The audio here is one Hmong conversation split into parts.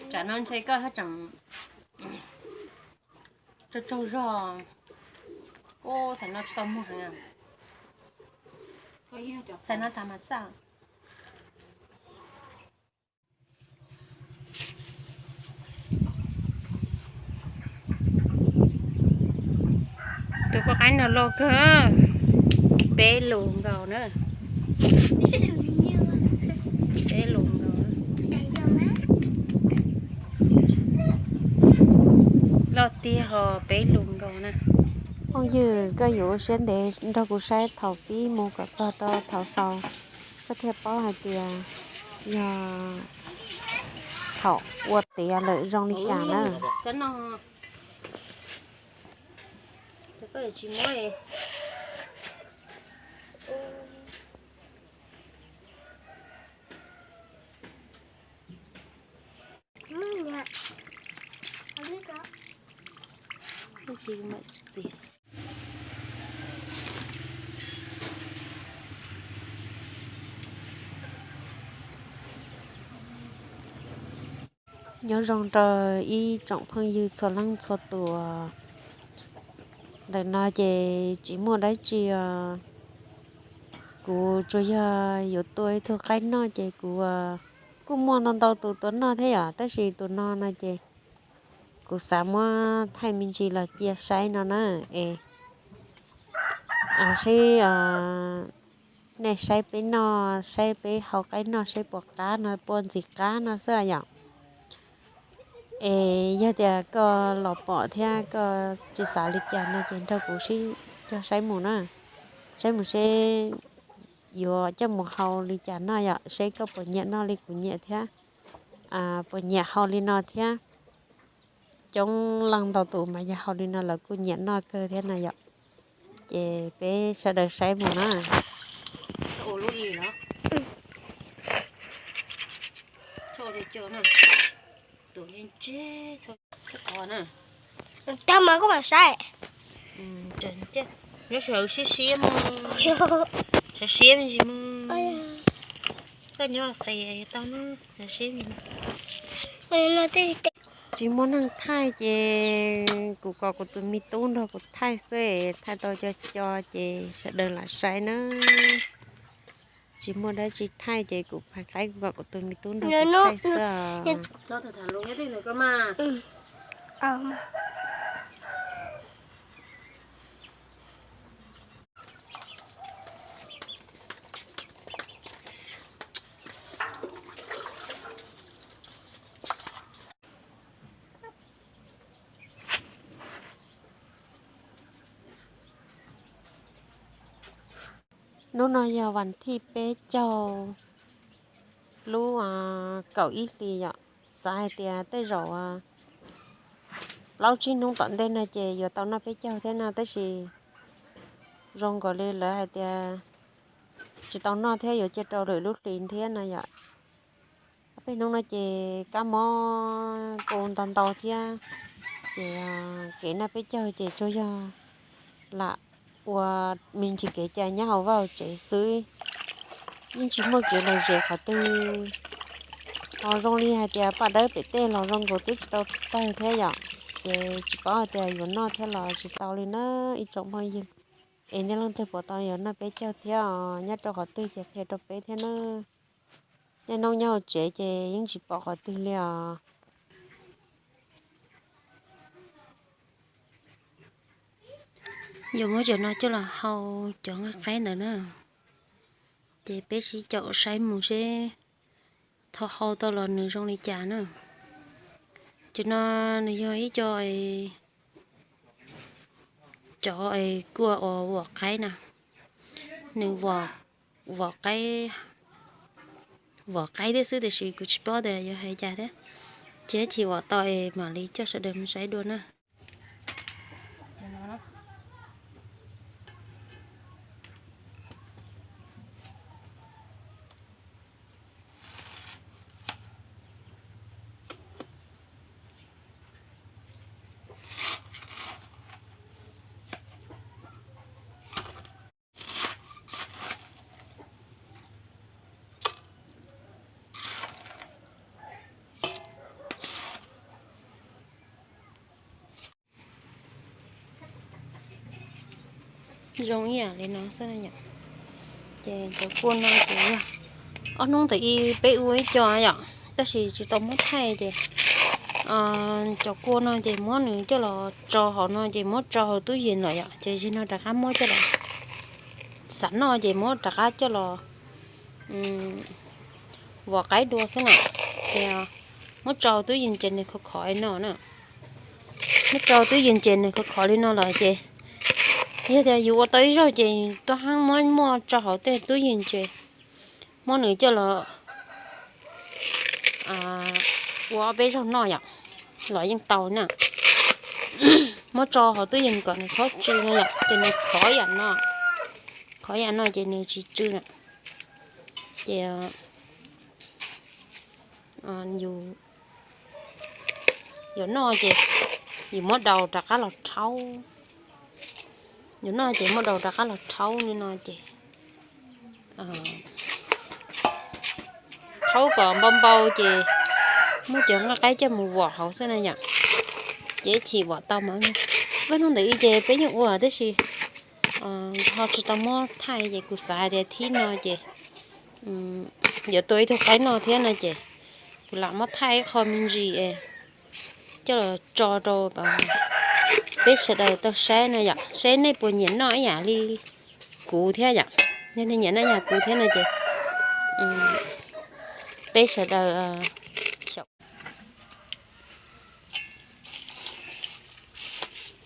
Tsam no ntshe koj tseem tsaug tsaug zog. Ub, xaim no tsis tau muag heev. Xaim no tas mas xaj. Tus poj qaib no loj kawg, peb lus nkaus na. Peb lus nkaus. Loj tiag ho peb lus nkaus na. Phooj ywg, koj yuav ua siab ntev nrog kuv saib thaum pib mus kom txog rau thaum xaus, koj thiaj paub hais tias yog thaum ua tiav lawm zoo li cas na. Nyob zoo rau ib tsoom phooj ywg txhua leej txhua tus. Ntawm no ces tsis muaj dab tsi os. Kuv tsuas yog yuav tua ib tug qaib noj ces kuv kuj muaj ntau ntau tus tua noj thiab yom, tab sis tus no no ces kuv xav muab thaij me ntsis los cia saib no na. Es seb nej saib peb noj, saib peb hau qaib noj saib puas qab no, puas ntxim qab no xwb yom. Es yog tias koj los pom thiab koj tsis xav li cas no ces nrog kuv sib cog saib mus na. Saib mus seb yuav coj mus hau li cas noj yom, seb koj puas nyiam noj li kuv nyiam thiab puas nyiam hau li no thiab. Coob leej ntau tus mas yog hau li no lawv kuj nyiam noj kawg thiab no yom. Ces peb sawv daws saib mus na. Tag mas kuj mam saib. Nyob sawv siab siab mus, sawv siab me ntsis mus. Koj nyob qis tau na, sawv siab me ntsis. Tsis muaj neeg thaij ces kuv kom kuv tus me tub nrog kuv thaij xwb, thaij tau co co ces sawv daws lam saib na. Tsis muaj dab tsi thaij ces kuv phais qaib kuv kom kuv tus me tub nrog kuv thaij xwb os. Hnub no yog vas thij peb caug lub kaum ib hlis yom. Xav hais tias tej zaum plaub tsib hnub tom ntej no ces yuav tau noj peb caug thiab no, tab sis zoo nkaus li lawv hais tias tsis tau noj thiab yuav cia rau lwm lub hlis thiab no yom. Ob peb hnub no ces kab mob kuj ntau ntau thiab, ces kev noj peb caug ces tsuas yog lam ua me ntsis kev cai nyob hauv vaj hauv tsev xwb, yeej tsis muaj kev lom zem qhov twg. Ho zoo li hais tias paj dawb pem tej los zoo nkaus twb tsis tau tawg thiab yom, ces tsis paub hais tias yuav noj thiab los tsis tau li na ib tsoom phooj ywg. Es nej leej twg puas tau yuav noj peb caug thiab os, nyob rau qhov twg ces qhia rau peb thiab na. Niaj hnub nyob hauv tsev ces yeej tsis pom qhov twg li os. Yuav muab cov no coj los hau cov nqaij qaib ntawd na. Ces peb sib caum saib mus seb thaum hau tau los nws zoo li cas na. Cov no nws yog ib co, cov kuaj uas vom qaib na. Nws vom qaib, vom qaib thiab xwb tiam sis kuv tsis paub tias yuav hais cas thiab. Ces chim vom tau es mam li coj sawv daws mus saib dua na. Zoo ib yam li no xwb na yom. Ces cov kua no ces yog ob hnub ntawm ib peb ua ib co yom, tab sis tsis tau muab thaij ces cov kua no ces muab nws coj los tso hauv no ces muab tso hauv tub yees lawm yom, ces zaum no rov qab muab coj los, xav noj ces muab rov qab coj los vom qaib dua xwb na. Ces muab tso tub yees ces nws khov khov li no na. Muab tso tub yees ces nws khov khov li no lawm ces yog tias yus ua tau ib zaug ces tuaj haab muab muab tso hauv tej tub yees ces muab nws coj los ua ob peb zaug noj yom, los yeej tau na. Muab tso hauv tub yees kom nws txhob tsw no yom, ces nws khov yam no, khov yam no ces nws tsis tsw na. Ces yus, yus noj ces yus muab daus rov qab los rhaub. Yus noj ces muab daus rov qab los rhaub li no ces rhaub kom npau npau ces muab cov nqaij qaib coj mus vom hauv xwb na yom. Ces ib chim vom tau mas, vaj hnub ntawd ib ces peb yeej ua tab sis ho tsis tau muab thaij ces kuv xav hais tias thib no ces yuav tua ib tug qaib noj thiab no ces kuv lam muab thaij ib qho me ntsis coj los tso rau peb sawv daws tau saib na yom, saib nej puas nyiam noj ib yam li kuv thiab yom. Yog nej nyiam noj ib yam kuv thiab no ces peb sawv daws xyaum.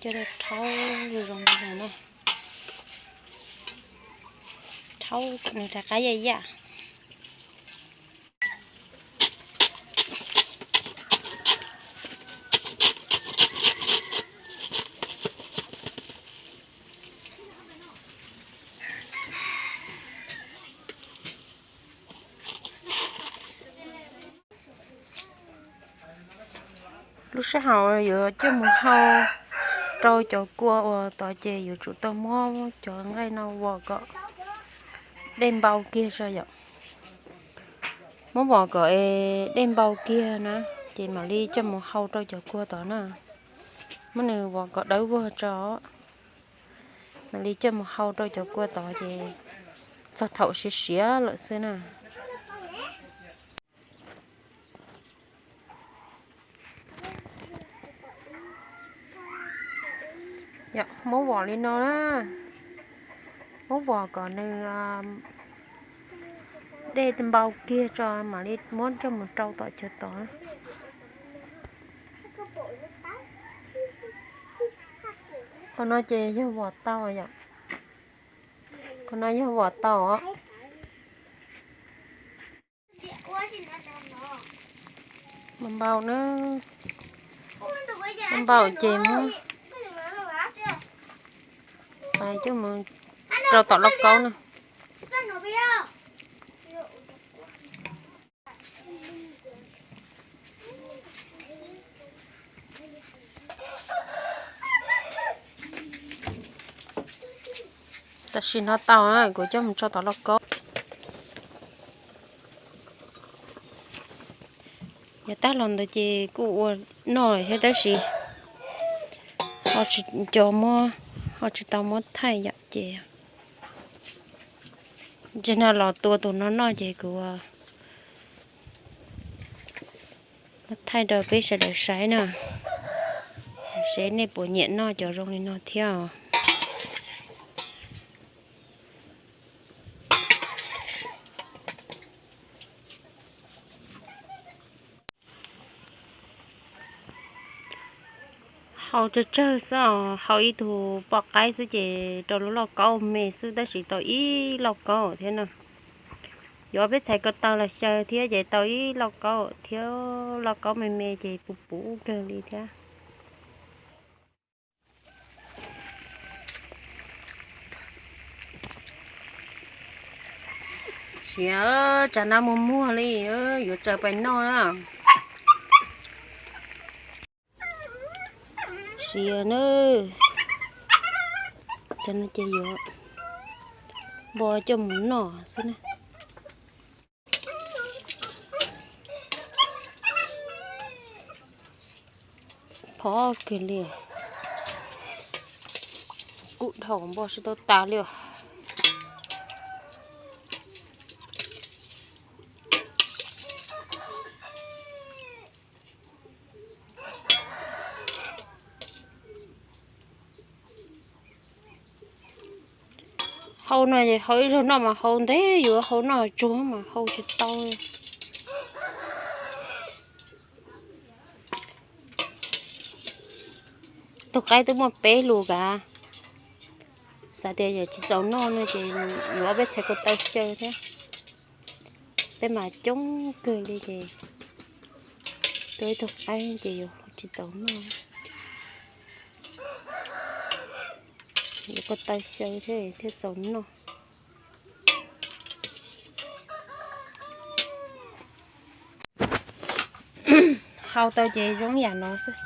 Coj rau rhaub zoo zoo no, rhaub kom nws rov qab yaj yaj. Lub sij hawm yuav coj mus hau rau cov kua uas tod ces yuav tsum tau muab cov nqaij no vom kom dej npau kiag tso yom. Muab vom kom dej npau kiag na, ces mam li coj mus hau rau cov kua tod na. Muab nws vom kom dawb vog tso, mam li coj mus hau rau cov kua tod ces txog thaum siav siav lawm xwb na. Muab vom li no na, muab vom kom nws dej npau kiag tso mam li muab coj mus rau tom chaw tod. Qhov no ces yog vom tau yom. Qhov no yog vom tau os. Npau na, npau ces muab tais coj mus rau tom lauj kaub na. Tam sim no tau na, kuv coj mus tso tom lauj kaub. Yav tag los ntawd ces kuj ua noj thiab tab sis ho tsis tau muab, ho tsis tau muab thaij yom ces, ces no los tua tus no noj ces kuv thaij rau peb sawv daws saib na, seb nej puas nyiam noj cov zoo li no thiab os. Hau tsawg tsawg xwb os, hau ib tug poj qaib xwb ces rau lub lauj kaub me xwb tab sis tau ib lauj kaub thiab na. Yuav peb txhais ko taw los xyaw thiab ces tau ib lauj kaub thiab, lauj kaub me me ces puv puv kawg li thiab. Siav, tsam no muag muag li, yuav tsaws pais noj na. Siav na, tsam no ces yuav npo coj mus noj xwb na. Phov kawg li. Kub dhau npoj sib tau tas li os. Hau no hau ib zaug noj mas hau ntev, yuav hau noj tsuag mas hau tsis tau. Tus qaib twb muaj peb lus kav, xav tias yog tsis txaus noj no ces yuav ob peb txhais ko taw xyaw thiab. Peb mas coob kawg li ces tua ib tug qaib ces yuav tsis txaus noj. Yuav ko taw xyaw thiab thiaj txaus noj. Hau tau ces zoo yam no xwb.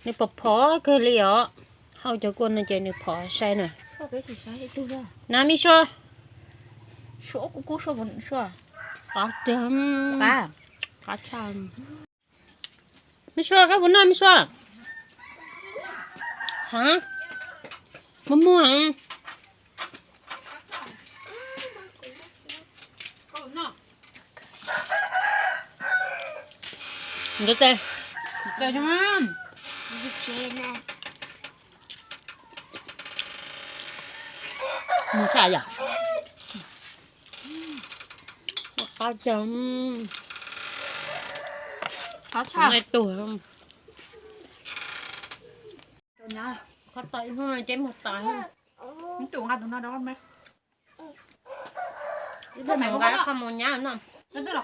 Nws pom phov kawg li os. Hau cov kua no ces nws phov sai na. Na me sua. Qab tiag. Qab tshaj. Me sua, koj puas noj me sua? Hab, muag muag. Ntawd tes, tes mus tshaj yom. Qab tshaj. Qab tshaj. Qab tug. Qab tau ib hnub no ces mus tas. Ib tus nqa tus no rau koj me. Ib pliag mam nqa qhov mus nyab no. Ib pliag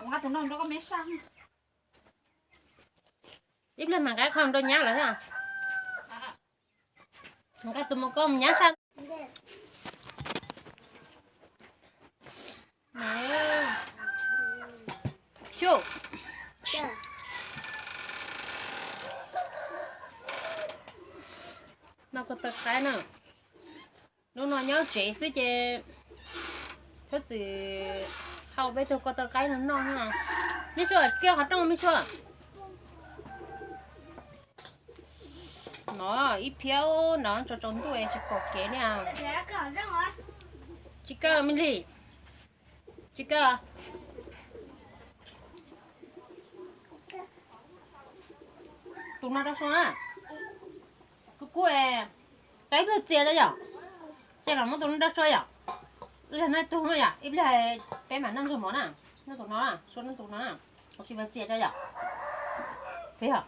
mam nqa qhov rau nyab lawm. Nqa tus mus koj mus nyab sab. Xyu. Noj ko taw qaib na. Hnub no nyob tsev xwb ces txhob txwm hau peb tug ko taw qaib no noj. Me sua, kiag qhov rooj me sua. No ib phiab no tsaus tsaus ntuj tsis pom kev li. Tsis kaw me li. Tsis kaw. Tus no rau sua na. Kub kub, tau ib pliag txias tso yom. Txias los muab tus no rau sua yom. Ib pliag noj tug no yom, ib pliag peb mam noj ntsuag mov na. Noj tus no, sua noj tus no, ua si vaj txias tso yom. Peb yom.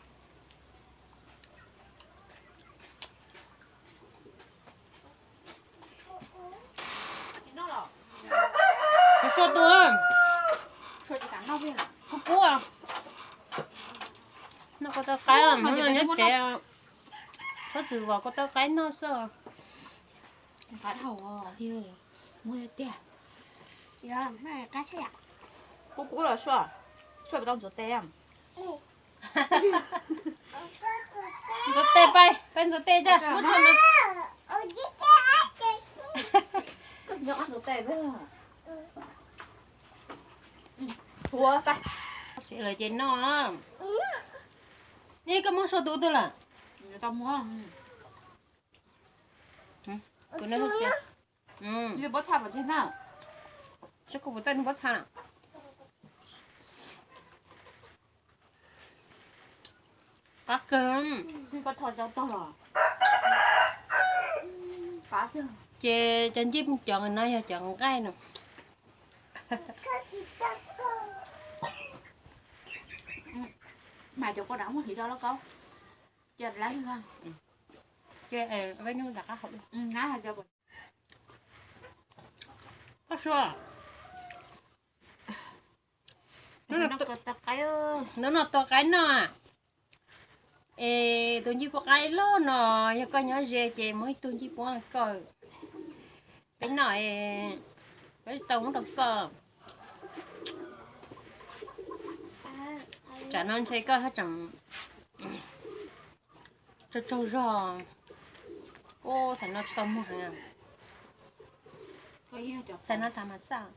Sua tus, kub kub, noj ko taw qaib, nyob tsev, txhob txwm kom ko taw qaib noj xwb. Qab dhau li, muab tiag. Kub kub los sua, sua tau ntxuav tes. Ntxuav tes pais, pais ntxuav tes tso. Ntxuav tes. Ua, pais. Siav lawm ces noj. Ib koj muab sua tus twg lawm? Tus no cia. Li pob txha pov tseg na. Seb kuv puas txawj nug pob txha na. Qab kawg. Koj tho cov tog los. Ces cov ncej cov no yog cov nqaij no. Mas cov kua dab muab hliv rau lauj kaub. Cia lawv, cia lawv nyuj rov qab hauv. Koj sua. Hnub no tua qaib noj. Es tus ncej puab qaib loj no, yog koj nyob ze ces muab ib tug ncej puab koj, peb noj, peb tau muab rau koj. Tsam no ntshe koj haj tseem tsaug tsaug zog. Ub, xaim no tsis tau muag heev. Xaim no tas mas xaj.